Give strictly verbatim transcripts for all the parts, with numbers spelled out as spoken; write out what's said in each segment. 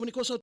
Ni ko sa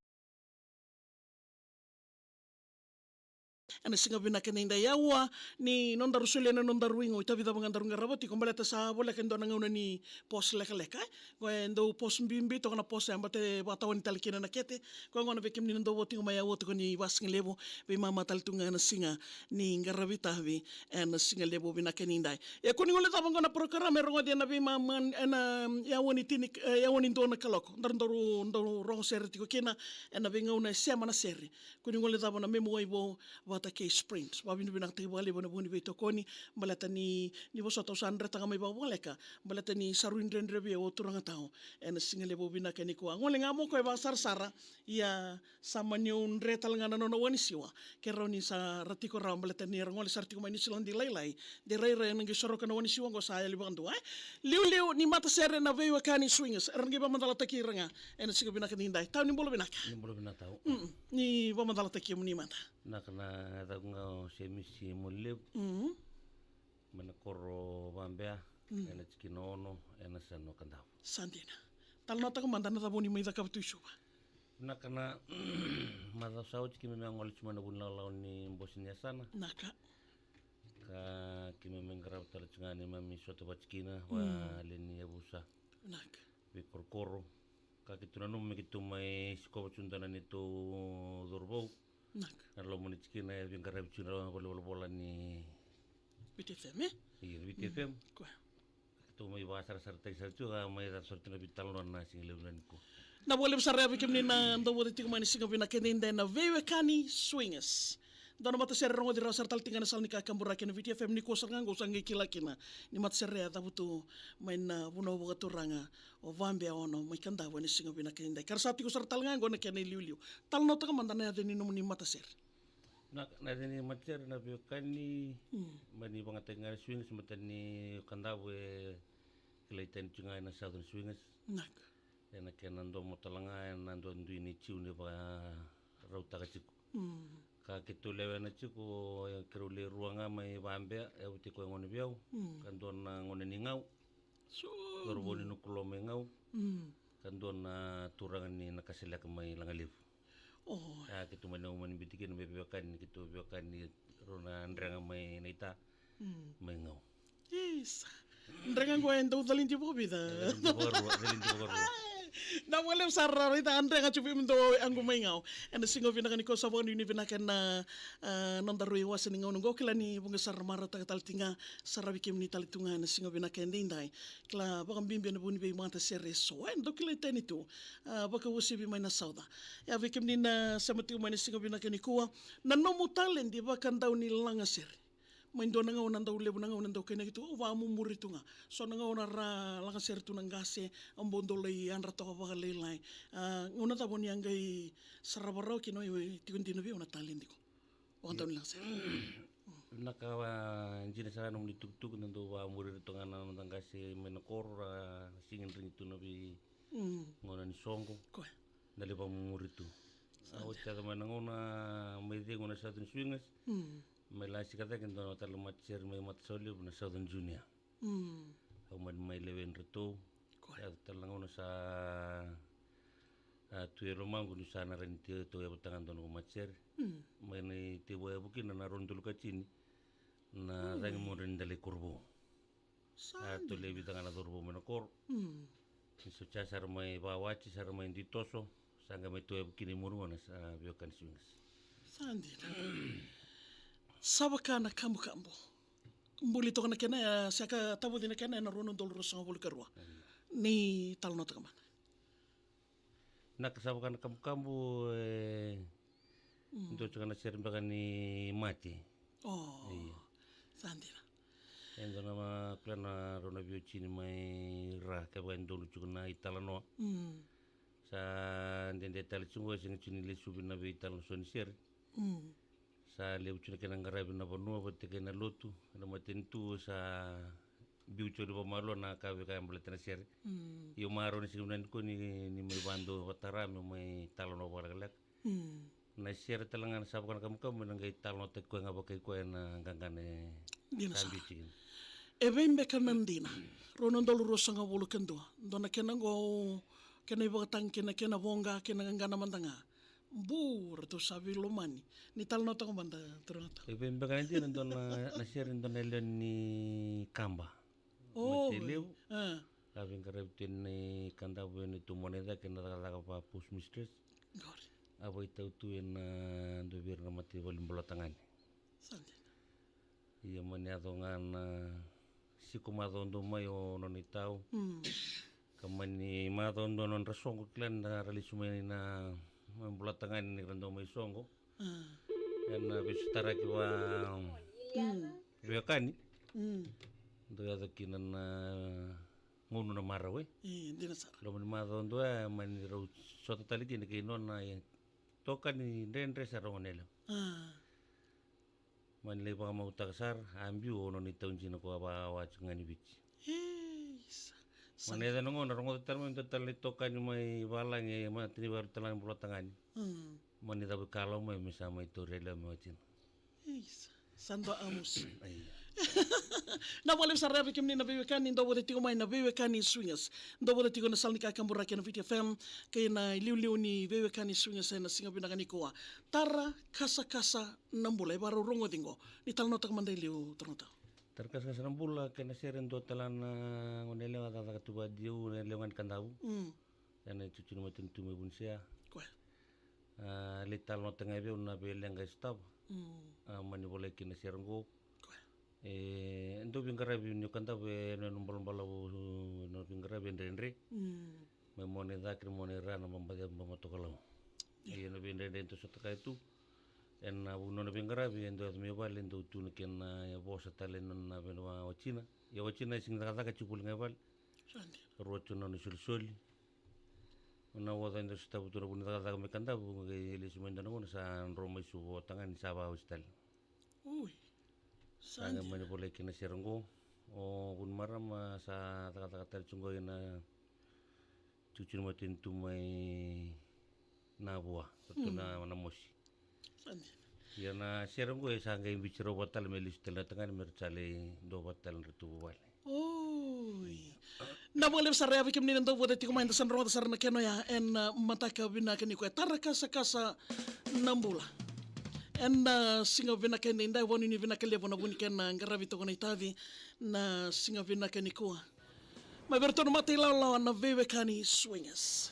ena siga vinaka ni dai, aua ni nodaru solia na nodaru igu, itavi cava ga daru qarava tiko, baleta sa voleka e dua na gauna ni pause lekaleka, e. Qo e dau pause bibi toka na pause, e bata e vakatawani tale kina na kete. Qo e gona vei kemuni na dau vo tiko mai, aua toka ni vasigalevu, veimama tale tu ga ena siga ni qaravi tavi ena siga levu vinaka ni dai. Ia ko ni gole cava qo na program e rogoci ena veimama, ena yawa ni tini, e, yawa ni dua na kaloko. Daru, daru, daru rogo sere tiko kina ena veigauna e sema na sere. Ko ni gole cava na Memu Wai Vou vata kei Sprint. Vakavinavinakataki vakalevu ena vuku ni veitokoni, baleta ni, ni vosota au sa dretaka mai vakavaleka, baleta ni sa rui dredre vei au o turaga tau ena siga levu vinaka nikua. Gole ga mo koya vakasarasara, ia sa mani au dre tale ga na nona wanisiwa. Ke rawa ni sa ra tiko rawa, baleta ni ra gole sara tiko mai Niusiladi lailai. De rairai ena qai soroka na wanisiwa qo sa yali vakadua, e. Liuliu ni matasere na veiwekani Swingers, era na qai vakamacalataki ira ga ena siga vinaka ni dai. Tau, ni bula vinaka. Ni bula vinaka tau. Mm, ni vakamacalataki kemuni mada. Vinaka, na yacaqu ga o Semisi Molilevu. Mm. Mai na koro Vabea, mm, ena tikina ono, ena yasana o Kadavu. Sa dina. Talanoataka mada na cava o ni mai cakava tu i Suva. Vinaka, na macawa sa oti keimami a gole tu mai na vunilakolako ni bose ni yasana. Vinaka. Ka keimami qarava tale tu ga neimami sota vata kina, mm, vale ni yavusa. Vinaka. Veikorokoro. Ka keitou nanuma me keitou mai sikova tu dua na neitou cauravou. Vinaka. Na loma ni tikina e veiqaravi tu na valenivolavola ni Viti F M, e? Io, Viti F M. Mm, koya. Keitou mai vakasarasarataki sara tu, ka mai caka sara tu na veitalanoa na siga levu nikua. Na vakalevu sara ya vei kemuni na dau vota tiko mai na siga vinaka ni dai, na veiwekani Swingers. Dua na matasere rogoci rawa sara tale tiko ga na sala ni kakaburaki ena Viti F M nikua sara ga qo, au sa qai kila kina ni matasere ya cavutu mai na vanua vakaturaga o Vabea Ono mai Kadavu ena siga vinaka ni dai. Ka ra sa tiko sara tale ga qo na kena iliuliu. Talanoataka mada na yaca ni nomuni matasere. Na, na yaca ni matasere na veiwekani, mm, mani vakayagataki ga na Swingers, baleta ni Kadavu e kilai tani tiko ga ena Southern Swingers. Vinaka. Ena kena domo tale ga ena dua dui ni tiu ni vakarautaka tiko. Mm. Ka keitou lewena tiko, e, keirau le rua ga mai Vabea, e, oti ko e gone vei au. Mm. Ka dua na gone ni Gau. So, cauravou ni Nukuloa mai Gau. Mm. Ka dua na turaga ni Nakasaleka mai Lagalevu. O. A, keitou mani, au mani biuti kina me veiwekani, keitou veiwekani rau na Drega mai Naita, mm, mai Gau. Isa. Drega qo e dau calidi vakavica? E, calidi vakarua, calidi vakarua. Na vakalevu sara, raica, Drega tu vei me dau yaqu mai Gau. Ena siga vinaka nikua sa vakanuinui vinaka na, a, nodaru iwase ni gauna qo, kila ni vuqa sara marautaka tale tiko ga, saravi kemuni tale tu ga ena siga vinaka e daidai. Kila vakabibi ena vuku ni veimatasere eso, e, dau kilai tani tu. A, vakauasivi mai na Sauca. Ia vei kemuni na sema tiko mai na siga vinaka nikua, na nomu taledi vakadau ni lagasere. Mai dua na gauna dau levu na gauna dau kainaki tu, au vakamumuri tu ga. So na gauna ra lagasere tu na qase, au bau dau lai yadra toka vakalailai. A, gauna cava o ni a qai sarava rawa kina, o tiko dina vei au na taledi qo vakadau ni lagasere? Vinaka, a, dina sara nomuni tukutuku, na dau vakamuri ira toka ga na noda qase mai na koro, ra sigidrigi tu na vei, mm, gauna ni soqo. Koya. Na lai vakamuri tu. Sa dina. A, oti yaco mai na gauna mai cegu na Southern Swingers. Mm. Mai lasika cake dua na tale matasere mai Matasaulevu na Southern Junior. Mm. Au mani mai lewe ni ratou. Koya. Yaco tale na gauna sa, a, tu e lomaqu niu sa na rawa ni tei, tauyavu taga dua na noqu matasere. Mm. Mai na itevo yavu kina na rua na udolu ka tini. Na, mm, cagi mudre ni dalai Korovou. Sa dina. A, tole vica ga na cauravou mai na koro. Mm. Ni sa oti sara mai vakawati, sara mai dui toso, sa qai mai tauyavu kina i muri gona sa veiwekani Swingers. Sa dina. Sa vaka na kabukabu. Buli toka na kena, e, sa ka tavuci na kena ena rua na udolu ruasagavulu ka rua. Mm. Ni talanoataka mada. Na ka sa vaka na kabukabu, e, mm, dua tiko ga na sere beka ni mate. O. Io. Sa dina. E dua na ma-, kila na rau na veiwatini mai ra, kevaka e donu tiko na italanoa. Mm. Sa dede tale tiko qo, e sega tiko ni lesuvi na veitalanoa so ni sere. Mm. Sa levu tu na kena qaravi na vanua vata kei na lotu, na matanitu, sa biu tu ni vakamalua na ka vei ka e baleta na sere. Mm. Io, marau ni siga vinaka nikua ni, ni mai vadua vatara me mai talanoa vakalekaleka. Mm. Na sere tale ga na sa vaka na kamukamu me na qai talanoataki koya ga vakai koya na qaqana e sa biu tiko kina. E vei beka na dina? Rua na udolu ruasagavulu ka dua. Dua na kena qo au kena ivakatagi, kena, kena voqa, kena qaqana mada ga. Bu, ratou sa veilomani. Ni talanoataka mada, turaga. E vei beka na dina dua na, na sere dua na yalewa ni Kaba. O, Matelevu. A. A veiqaravi tu ena Kadavu ena tu mona i cake na cakacaka va postmistress. Qori. A vaitau tu ena dua vei ira na mataivalu ni Bulatagane. Sa dina. Ia mani yaco ga na siko macawa dua mai o nona itau. Mm. Ka mani macawa dua nodra soqo, kila ni ra lesu mai na, mai Bulatagane ni ra dau mai soqo. A. Ena veisotaraki va, mm, veiwekani. Mm. Dau yaco kina na gauna na marau. E, dina sara. Loma ni macawa dua, e, mani rau sota tale kina kei nona itokani dredre sara gone yalewa. A. Mani lai vakamautaka sara, a biu o nona itau dina ko a vakawa tiko ga ni Viti. Isa. Sa. Mani yaco na gauna, rogoca tale mai dua tale na itokani mai valagi, e, matanivalu tale ga ni Bulatagane. Mm. Mani cavu ikalawa mai me sa mai tauri yalewa me watina. Isa. Sa dua amusu. Ai. Na vakalevu sara ya vei kemuni na veiwekani, dou vata tiko mai na veiwekani Swingers. Dou vata tiko na sala ni kakaburaki ena Viti F M, kei na iliuliu ni veiwekani Swingers ena siga vinaka nikua. Tara kasakasa na bula, e vakarau rogoci qo. Ni talanoataka mada e liu, turaga tau. Tara kasakasa na bula, kei na sere dua tale na gone yalewa cakacaka tu vadi au, na yalewa ga ni Kadavu. Mm. Ena itutu ni matanitu mai Vunisea. Koya. A, lai talanoataka ga vei au na veileqa e sotava. Mm. A, mani volai kina na sere qo. Koya. E, dau veiqaravi ni Kadavu, e, na, na balabalavu, na veiqaravi e dredre. Mm. Mai mona i cake, mona i ra, na babaca, baba tokalau. Ia. Ia na veidredre dau sotaka tu. Ena vu ni nona veiqaravi, e dau yaco mai vale, dau tu na kena, e, vosa tale na nona veiwatina. Ia watina e sega ni cakacaka, tiko voli ga i vale. Sa dina. Rua tu na nona isolisoli. Na oca e dau sotava tu na vu ni cakacaka mai Kadavu, qai lesu mai dua na gauna sa dro mai Suva o tagane sa vakaoti tale. Ui. Sa qai mani volai kina na sere qo. O vunimarama sa cakacaka tale tiko qo ena itutu ni matanitu mai Navua, tu na, na Mosi. Sa dina. Ia na sere qo e sa qai biuti rau vata tale me lesu tale na tagane me ra sa lai dua vata tale na ratou vuvale. Oi. Na vakalevu sara ya vei kemuni na dau vata tiko mai, da sa rogoca sara na kena oya ena, a, mataka vinaka nikua, e Tara kasakasa na bula. Ena, a, siga vinaka edaidai, e vakanuinui vinaka levu na vu ni kena qaravi toka na itavi na siga vinaka nikua. Mai vei iratou na mata ilawalawa na veiwekani Swingers.